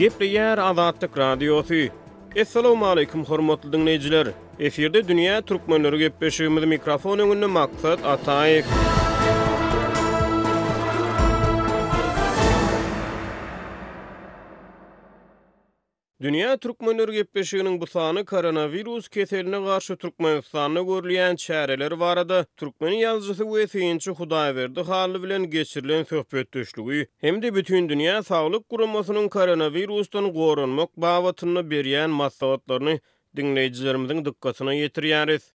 Gepleýär Azatlyk Radiosy. Essalawmaleýkim hormatly diňleýjiler! Efirde dünýä türkmenleri gepleşigimiz mikrofon öňünde Maksat Ataýew. Dünýä türkmenleri gepleşiginiň bu sany koronawirus keseline garşy Türkmenistanda görülýän çäreler barada türkmen ýazyjysy we synçy Hudaýberdi Hally bilen geçirilen söhbetdeşligi hem-de Bütindünýä Saglyk Guramasynyň koronawirusdan goranmak babatynda berýän maslahatlaryny diňleýjilerimiziň dykgatyna ýetirýäris.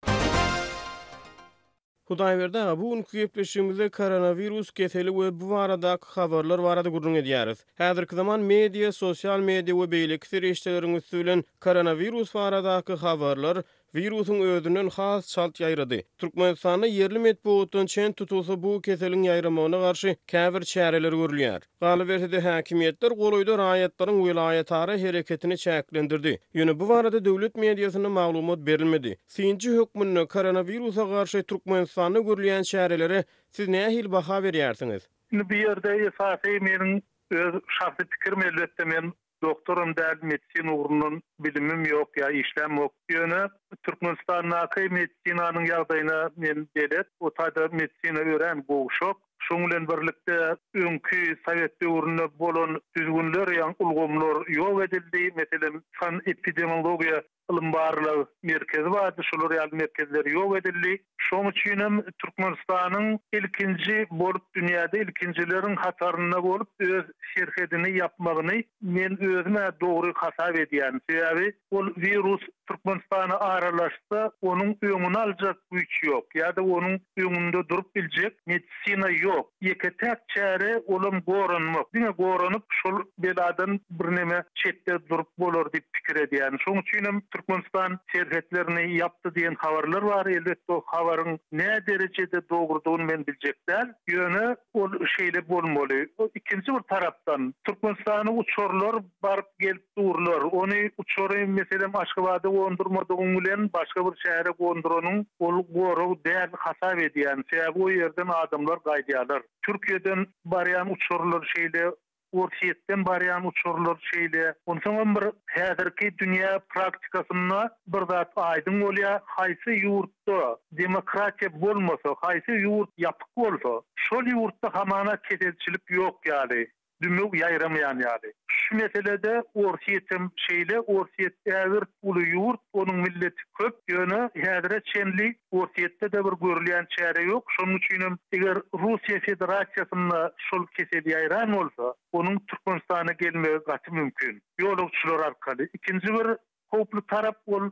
Hudaýberdi aga, bu günki gepleşigimizde koronawirus keseli we bu baradaky habarlar barada gürrüň edýäris. Häzirki zaman media, sosial media we beýleki serişdeleriň üsti bilen koronawirus baradaky habarlar wirusyň özünden has çalt ýaýrady. Türkmenistanda ýerli metbugatdan çen tutulsa bu keseliň ýaýramagyna garşy käbir çäreler görülýär. Galyberse-de, häkimiýetler golaýda raýatlaryň welaýatara hereketini çäklendirdi. Ýöne bu barada döwlet mediasynda maglumat berilmedi. Synçy hökmünde koronawirusa garşy Türkmenistanda görülýän çärelere siz nähili baha berýärsiňiz? Indi bu ýerde esasy meniň öz şahsy pikirim elbetde men doktoram däl medisina ugrundan bilimim ýok ýa işlämok. Ýöne Türkmenistandaky medisinanyň ýagdaýyna men belet. O taýda medisina örän gowşak. Şoň bilen birlikde öňki sowet döwründe bolan düzgünler ýa ulgamlar ýok edildi. Meselem sanepidemiologiýa ylym-barlag merkezi bardy, şolar ýaly merkezler ýok edildi. Şoň üçin hem Türkmenistanyň ilkinji bolup dünýäde ilkinjileriň hatarynda bolup öz serhedini ýapmagyny men özüm-ä dogry hasap edýän. Sebäbi ol wirus Türkmenistana aralaşsa onuň öňüni aljak güýç ýok ýa-da onuň öňünde durup biljek medisina ýok. Ýeke-täk çäre olam goranmak. Diňe goranyp şol beladan birneme çetde durup bolar diýip pikir edýän. Şoň üçinem Türkmenistan serhetlerini ýapdy diýen habarlar bar. Elbetde o habaryň nä derejede dogrudygyny men biljek däl. Ýöne ol şeýle bolmaly. Ikinji bir tarapdan Türkmenistana uçarlar baryp gelip durlar. Ony uçary meselem Aşgabada gondurmadygyň bilen başga bir şähere gonduranyň ol gorag däl hasap edýän. Sebäbi o ýerden adamlar gaýdýarlar. Türkiýeden barýan uçarlar şeýle, Orsýetden barýan uçarlar şeýle. Onsoňam bir häzirki dünýä praktikasynda bir zat aýdyň bolýar, haýsy ýurtda demokratiýa bolmasa, haýsy ýurt ýapyk bolsa, şol ýurtda hamana keselçilik ýok ýaly. Dümew ýaýramaýan ýaly. Şu meselede Orsýetem şeýle, Orsýet ägirt uly ýurt, onuň milleti köp, ýöne häzire çenli Orsýetde-de bir görülýän çäre ýok, şonuň üçinem eger Russiýa Federasiýasynda şol kesel ýaýran bolsa, onuň Türkmenistana gelmegi gaty mümkin, ýolagçylar arkaly. Ikinji bir howply tarap ol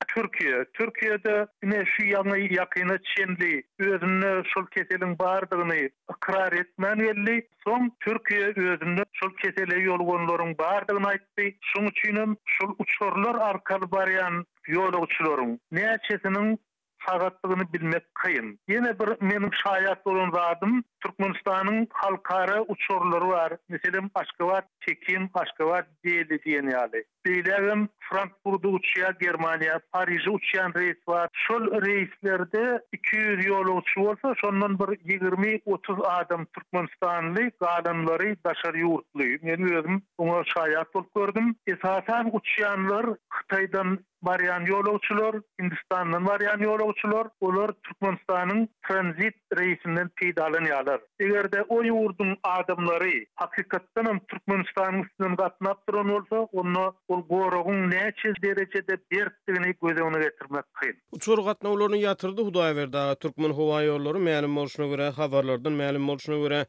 Türkiýe. Türkiýede ine şu ýaňy ýakyna çenli özünde şol keseliň bardygyny ykrar etmän geldi. Soň Türkiýe özünde şol kesele ýoluganlaryň bardygyny aýtdy. Şoň üçinem şol uçarlar arkaly barýan ýolagçylaryň näçesiniň sagatdygyny bilmek kyn. Ýene bir meniň şaýat bolan zadym Türkmenistanyň halkara uçarlary bar. Meselem Aşgabat, Pekin, Aşgabat, Deli diýen ýaly. Beýlägem Frankfurda uçýar Germaniýa, Pariže uçýan reýs bar. Şol reýslerde 200 ýolagçy bolsa, şondan bir ýigrimi-otuz adam türkmenistanly, galanlary daşary ýurtly. Men özüm oňa şaýat bolup gördüm. Esasan uçýanlar Hytaýdan barýan ýolagçylar, Hindistandan barýan ýolagçylar, olar Türkmenistanyň tranzit reýsinden peýdalanýarlar. Eger-de o ýurduň adamlary hakykatdanam Türkmenistanyň üstünden gatnap duran bolsa, onda ol goragyň näçe derejede berkdigini göz öňüne getirmek kyn. Uçar gatnawlaryny ýatyrdy Hudaýberdi aga. Türkmenhowaýollary mälim bolşuna görä, habarlardan mälim bolşuna görä,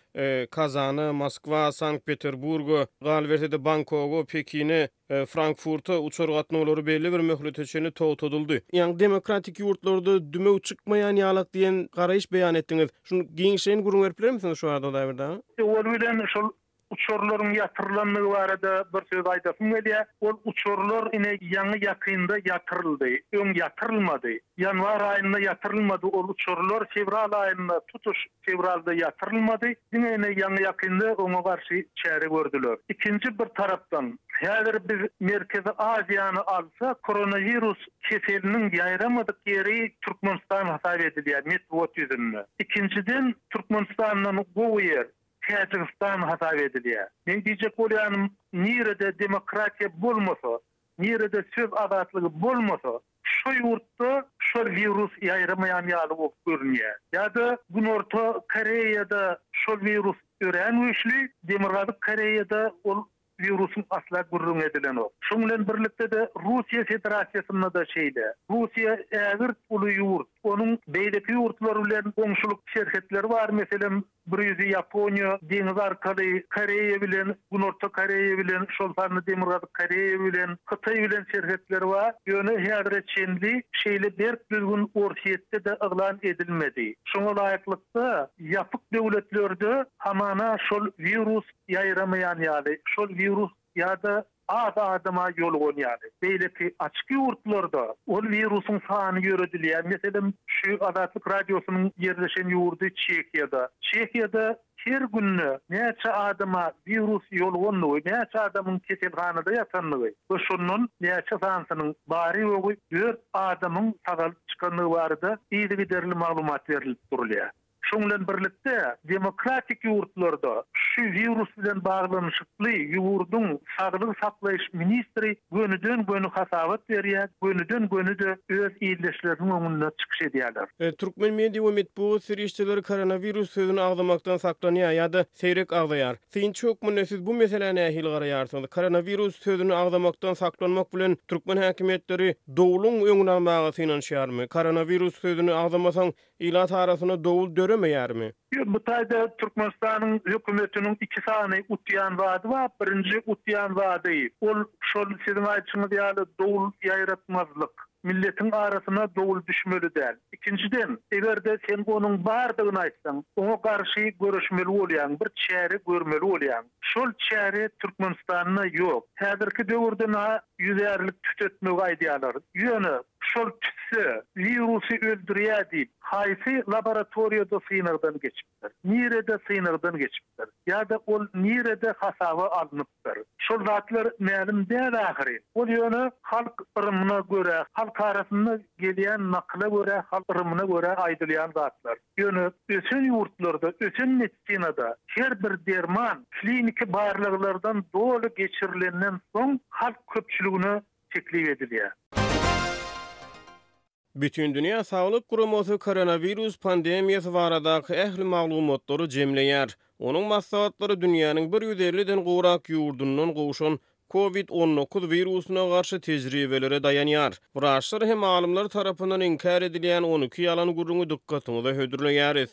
Kazana, Moskwa, Sankt-Peterburga, galyberse-de Bangkoga, Pekine, Frankfurta uçar gatnawlary belli bir möhlete çenli togtadyldy. Ýagny demokratik ýurtlarda dümew çykmaýan ýalak diýen garaýyş beýan etdiňiz. Şuny giňişleýin gürrüň berip bilermisiňiz şu barada Hudaýberdi aga? Owal bilen şol uçarlaryň ýatyrylandygy barada bir söz aýdasym gelýär. Ol uçarlar ine ýaňy ýakynda ýatyryldy. Öň ýatyrylmady. Ýanwar aýynda ýatyrylmady ol uçarlar. Fewral aýynda tutuş fewralda ýatyrylmady. Diňe ine ýaňy-ýakynda oňa garşy çäre gördüler. Ikinji bir tarapdan, häzir biz Merkezi Aziýany alsak, koronawirus keseliniň ýaýramadyk ýeri Türkmenistan hasap edilýär metbugat ýüzünde. Ikinjiden, Türkmenistandan gowy ýer. Täjigistan hasap edilýär. Meň diýjek bolýanym, nirede demokratiýa bolmasa, nirede söz azatlygy bolmasa, şo ýurtda şol wirus ýaýramaýan ýaly bolup görünýär. Ýa-da Günorta Koreýada şol wirus örän güýçli, Demirgazyk Koreýada ol wirusyň asla gürrüňi edilenok. Şoň bilen birlikde-de Russiýa Federasiýasynda-da şeýle. Russiýa ägirt uly ýurt. Onuň beýleki ýurtlar bilen goňşulyk serhetleri bar, meselem, bir ýüzi Ýaponiýa, deňiz arkaly Koreýa bilen, Günorta Koreýa bilen, şol sanda Demirgazyk Koreýa bilen, Hytaý bilen serhetleri bar. Ýöne häzire çenli şeýle berk düzgün Orsýetde-de yglan edilmedi. Şoňa laýyklykda, ýapyk döwletlerde hamana şol wirus ýaýramaýan ýaly, şol wirus ýa-da az adama ýolugan ýaly. Beýleki açyk ýurtlarda ol wirusyň sany ýöredilýär. Meselem, şu Azatlyk Radiosynyň ýerleşen ýurdy Çehiýada. Çehiýada her günde näçe adama wirus ýolugandygy, näçe adamyň keselhanada ýatandygy we şondan näçe sanysynyň, bary-ýogy dört adamyň sagalyp çykandygy barada yzygiderli maglumat berlip durulýar. Şoň bilen birlikde, demokratik ýurtlarda şu wirus bilen baglanyşykly ýurduň saglygy saklaýyş ministri gönüden-göni hasabat berýär, gönüden-göni-de öz ildeşleriniň öňünde çykyş edýärler. Türkmen media we metbugat serişdeleri koronawirus sözüni agzamakdan saklanýar ýa-da seýrek agzaýar. Synçy hökmünde siz bu meselä nähili garaýarsyňyz? Koronawirus sözüni agzamakdan saklanmak bilen türkmen häkimiýetleri dowluň öňüni almaga synanyşýarmy? Koronawirus sözüni agzamasaň, Ilat arasynda dowul döremeýärmi? Ýok, bu taýda Türkmenistanyň hökümetiniň iki sany utýan zady bar. Birinji utýan zady, ol şol siziň aýdyşyňyz ýaly dowul ýaýratmazlyk. Milletiň arasyna dowul düşmeli däl. Ikinjiden, eger-de sen onuň bardygyny aýtsaň, oňa garşy göreşmeli bolýaň, bir çäre görmeli bolýaň. Şol çäre Türkmenistanda ýok. Häzirki döwürde na ýüzärlik tütetmegi aýdýarlar. Ýöne şol tüsse wirusy öldürýär diýip, haýsy laboratoriýada synagdan geçipdir? Nirede synagdan geçipdir? Ýa-da ol nirede hasaba alnypdyr? Şol zatlar mälim däl ahyry. Ol ýöne halk yrymyna görä, halk arasynda gelýän nakyla görä, halk yrymyna görä aýdylýan zatlar. Ýöne ösen ýurtlarda, ösen medisinada her bir derman kliniki barlaglardan doly geçirilenden soň halk köpçüligine teklip edilýär. Bütindünýä Saglyk Guramasy koronawirus pandemiýasy baradaky ähli maglumatlary jemleýär. Onuň maslahatlary dünýäniň 150 den gowrak ýurdundan gowşan Covid 19 wirusyna garşy tejribelere daýanýar. Wraçlar hem alymlar tarapyndan inkär edilýän 12 ýalan gürrüňi dykgatyňyza hödürleýäris.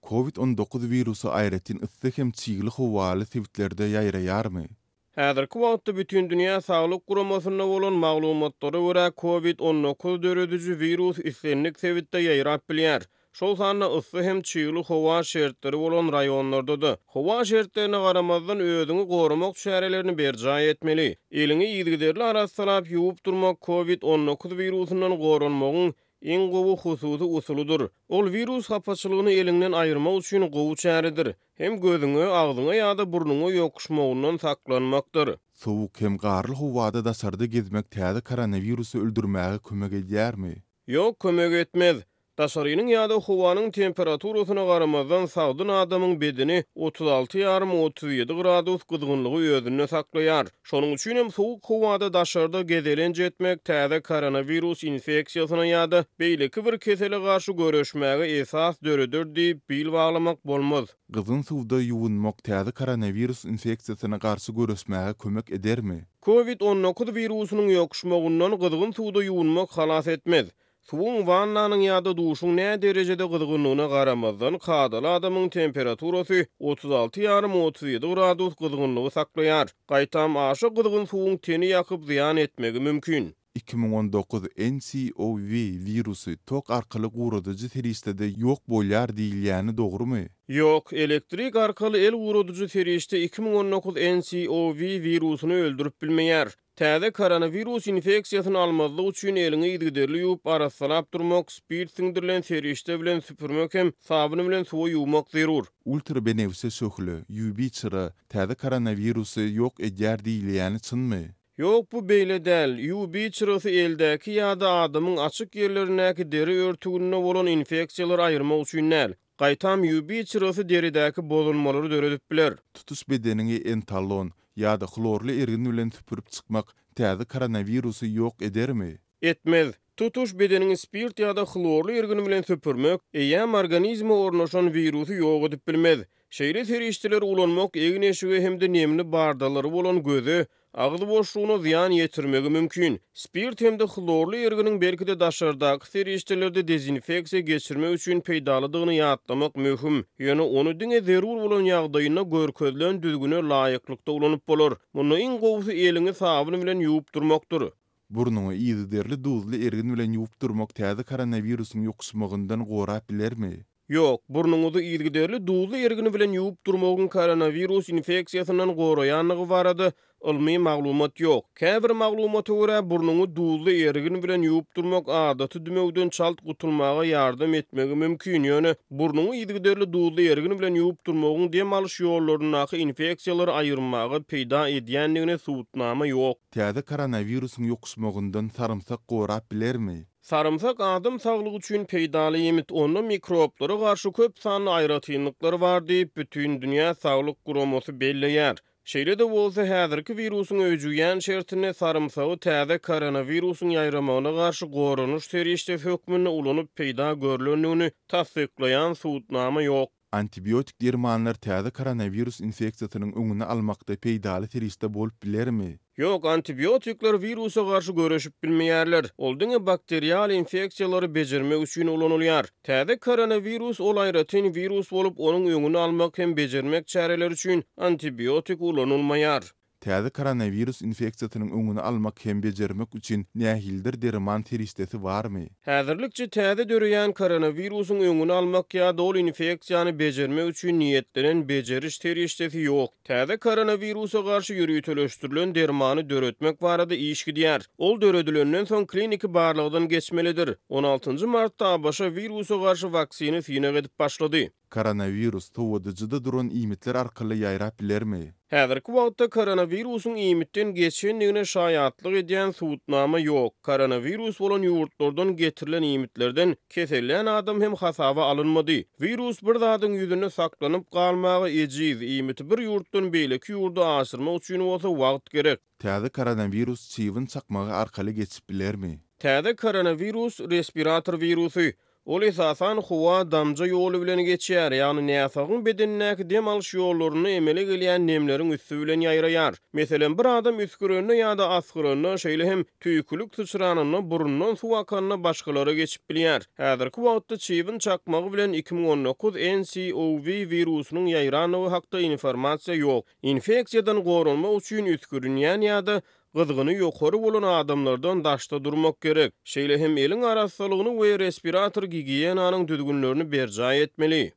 Covid 19 wirusy aýratyn yssy hem çygly howaly sebitlerde ýaýraýarmy? Häzirki wagtda Bütindünýä Saglyk Guramasynda bolan maglumatlara görä, Covid 19 dörediji wirus islendik sebitde ýaýrap bilýär. Şol sanda yssy hem çygly howa şertleri bolan raýonlarda-da. Howa şertlerine garamazdan, özüňi goramak çärelerini berjaý etmeli. Eliňi yzygiderli arassalap ýuwup durmak Covid 19 wirusyndan goranmagyň iň gowy hususy usulydyr. Ol wirus hapaçylygyny eliňden aýyrmak üçin gowy çäredir. Hem gözüňe, agzyňa ýa-da burnuňa ýokuşmagyndan saklanmakdyr. Sowuk hem garly howada daşarda gezmek täze koronawirusy öldürmäge kömek edýärmi? Ýok, kömek etmez. Daşarynyň ýa-da howanyň temperaturasyna garamazdan sagdyn adamyň bedeni 36 ýarym, 37 gradus gyzgynlygy özünde saklaýar. Şonuň üçin hem sowuk howada daşarda gezelenç etmek täze koronawirus infeksiýasyna ýa-da beýleki bir kesele garşy göreşmäge esas döreder diýip bil baglamak bolmaz. Gyzgyn suwda ýuwunmak täze koronawirus infeksiýasyna garşy göreşmäge kömek edermi? Covid 19 wirusynyň ýokuşmagyndan gyzgyn suwda ýuwunmak halas etmez. Suwuň, wannanyň ýa-da duşuň näderejede gyzgynlygyna garamazdan, kadaly adamyň temperaturasy 36 ýarym, 37 gradus gyzgynlygy saklaýar. Gaýtam, aşa gyzgyn suwuň teni ýakyp zyýan etmegi mümkin. 2019 nCoV wirusy tok arkaly guradyjy serişdede ýok bolýar diýilýäni dogrumy? Ýok, elektrik arkaly el guradyjy serişde 2019 nCoV wirusyny öldürip bilmeýär. Täze koronawirus infeksiýasyny almazlyk üçin eliňi yzygiderli ýuwup arassalap durmak, spirt siňdirilen serişde bilen süpürmek hem sabyn bilen suwa ýuwmak zerur. Ultrabenewşe şöhle, UV çyra, täze koronawirusy ýok edýär diýilýäni çynmy? Ýok, bu beýle däl. UV çyrasy eldäki ýa-da adamyň açyk ýerlerindäki deri örtüginde bolan infeksiýalary aýyrmak üçin däl. Gaýtam UV çyrasy deridäki bozulmalary döredip biler. Tutuş bedeniňi entallon ýa-da hlorly ergin bilen süpürip çykmak täze koronawirusy ýok edermi? Etmez. Tutuş bedeniňi spirt ýa-da hlorly ergin bilen süpürmek, eýýäm organizme ornaşan wirusy ýok edip bilmez. Şeýle serişdeleri ulanmak egin-eşige hem-de nemli bardalary bolan göze, agyz boşlugyna zyýan ýetirmegi mümkin. Spirt hem-de hlorly erginiň belki-de daşardaky serişdelerde dezinfeksiýa geçirmek üçin peýdalydygyny ýatlamak möhüm, ýöne ony diňe zerur bolan ýagdaýynda görkezilen düzgüne laýyklykda ulanyp bolar. Munda iň gowusy eliňi sabyn bilen ýuwup durmakdyr. Burnuňy yzygiderli duzly ergin bilen ýuwup durmak täze koronawirusyň ýokuşmagyndan gorap bilermi? Ýok, burnuňyzy yzygiderli duzly ergin bilen ýuwup durmagyň koronawirus infeksiýasyndan goraýandygy barada ylmy maglumat ýok. Käbir maglumata görä, burnuňy duzly ergin bilen ýuwup durmak adaty dümewden çalt gutulmaga ýardam etmegi mümkin, ýöne burnuňy yzygiderli duzly ergin bilen ýuwup durmagyň dem alyş ýollaryndaky infeksiýalary aýyrmaga peýda edýändigine subutnama ýok. Täze koronawirusyň ýokuşmagyndan sarymsak gorap bilermi? Sarymsak adam saglygy üçin peýdaly iýmit, onda mikroblara garşy köp sanly aýratynlyklar bar diýip, Bütindünýä saglyk guramasy belleýär. Şeýle-de bolsa, häzirki wirusyň öjügýän şertinde sarymsagy täze koronawirusyň ýaýramagyna garşy goranyş serişdesi hökmünde ulanyp peýda görlendigini tassyklaýan subutnama ýok. Antibiotik dermanlar täze koronawirus infeksiýasynyň öňüni almakda peýdaly serişde bolup bilermi? Ýok, antibiotikler wirusa garşy göreşip bilmeýärler. Ol diňe bakterial infeksiýalary bejermek üçin ulanylýar. Täze koronawirus ol aýratyn wirus bolup, onuň öňüni almak hem bejermek çäreleri üçin antibiotik ulanylmaýar. Täze koronawirus infeksiýasynyň öňüni almak hem bejermek üçin nähilidir derman serişdesi barmy? Häzirlikçe täze döreýän koronawirusyň öňüni almak ýa-da ol infeksiýany bejermek üçin niýetlenen bejeriş serişdesi ýok. Täze koronawirusa garşy ýöriteleşdirilen dermany döretmek barada iş gidýär. Ol döredilenden soň kliniki barlagdan geçmelidir. On altynjy martda ABŞ wirusa garşy waksiny synag edip başlady. Koronawirus sowadyjyda duran iýmitler arkaly ýaýrap bilermi? Häzirki wagtda koronawirusyň iýmitden geçendigine şaýatlyk edýän subutnama ýok. Koronawirus bolan ýurtlardan getirilen iýmitlerden kesellän adam hem hasaba alynmady. Wirus bir zadyň ýüzünde saklanyp galmaga ejiz, iýmiti bir ýurtdan beýleki ýurda aşyrmak üçin bolsa wagt gerek. Täze koronawirus çybyn çakmagy arkaly geçip bilermi? Täze koronawirus respirator wirusy. Ol esasan howa damja ýoly bilen geçýär, ýagny näsagyň bedenindäki dem alyş ýollarynda emele gelýän nemleriň üsti bilen ýaýraýar. Meselem, bir adam üsgürende ýa-da asgyranda, şeýle hem tüýkülik syçranynda burundan suw akanda başgalara geçip bilýär. Häzirki wagtda çybyn çakmagy bilen 2019 nCoV wirusynyň ýaýrandygy hakda informasiýa ýok. Infeksiýadan goranmak üçin üsgürinýän ýa-da Gyzgyny ýokary bolan adamlardan daşda durmak gerek. Şeýle hem eliň arassalygyny we respirator gigiýenanyň düzgünlerini berjaý etmeli.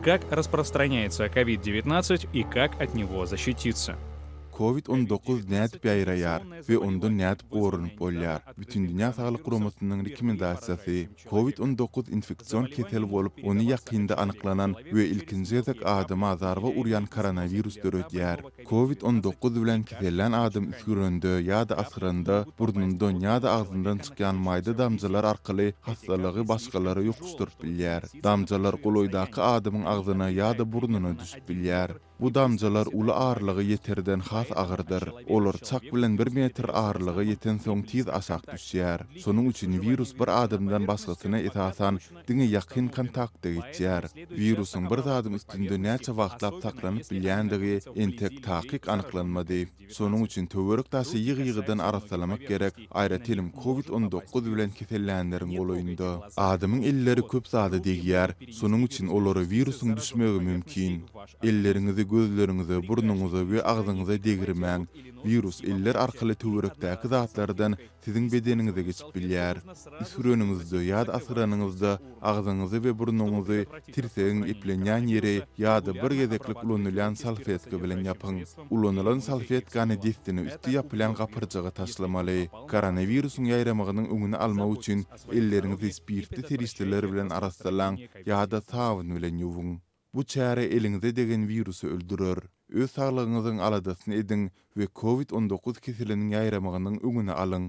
Как распространяется COVID-19 и как от него защититься? Covid 19 nädip ýaýraýar we ondan nädip goranyp bolýar? Bütindünýä Saglyk Guramasynyň rekomendasiýasy, Covid 19 infeksion kesel bolup, ony ýakynda anyklanan we ilkinji gezek adama zarba urýan koronawirus döredýär. Covid 19 bilen kesellän adam üsgürende ýa-da asgyranda burnundan ýa-da agzyndan çykýan maýda damjalar arkaly hassalygy başgalara ýokuşdyryp bilýär. Damjalar golaýdaky adamyň agzyna ýa-da burnuna düşüp bilýär. Bu damjalar uly aralyga ýeterden has agyrdyr. Olar çak bilen bir metr aralyga ýetensoň tiz aşak düşýär. Şonuň üçin wirus bir adamdan başgasyna esasan diňe ýakyn kontaktda geçýär. Wirusyň bir zadyň üstünde näçe wagtlap saklanyp bilýändigi entek takyk anyklanmady. Şonuň üçin töwerek-daşy ýygy-ýygydan arassalamak gerek, aýratynam covid 19 bilen kesellänleriň golaýynda. Adamyň elleri köp zada degýär, şonuň üçin olara wirusyň düşmegi mümkin. Elleriňizi gözleriňize, burnuňyza we agzyňyza degirmäň. Wirus eller arkaly töwerekdäki zatlardan siziň bedeniňize geçip bilýär. Üsgüreniňizde ýa-da asgyranyňyzda agzyňyzy we burnuňyzy tirsegiň eplenýän ýeri ýa-da bir gezeklik ulanylýan salfetka bilen ýapyň. Ulanylan salfetkany dessine üsti ýapylýan gapyrjaga taşlamaly. Koronawirusyň ýaýramagynyň öňüni almak üçin elleriňizi spirtli serişdeler bilen arassalaň ýa-da sabyn bilen ýuwuň. Bu çäre eliňize degen wirusy öldürer. Öz saglygyňyzyň aladasyny ediň we Covid 19 keseliniň ýaýramagynyň öňüni alyň.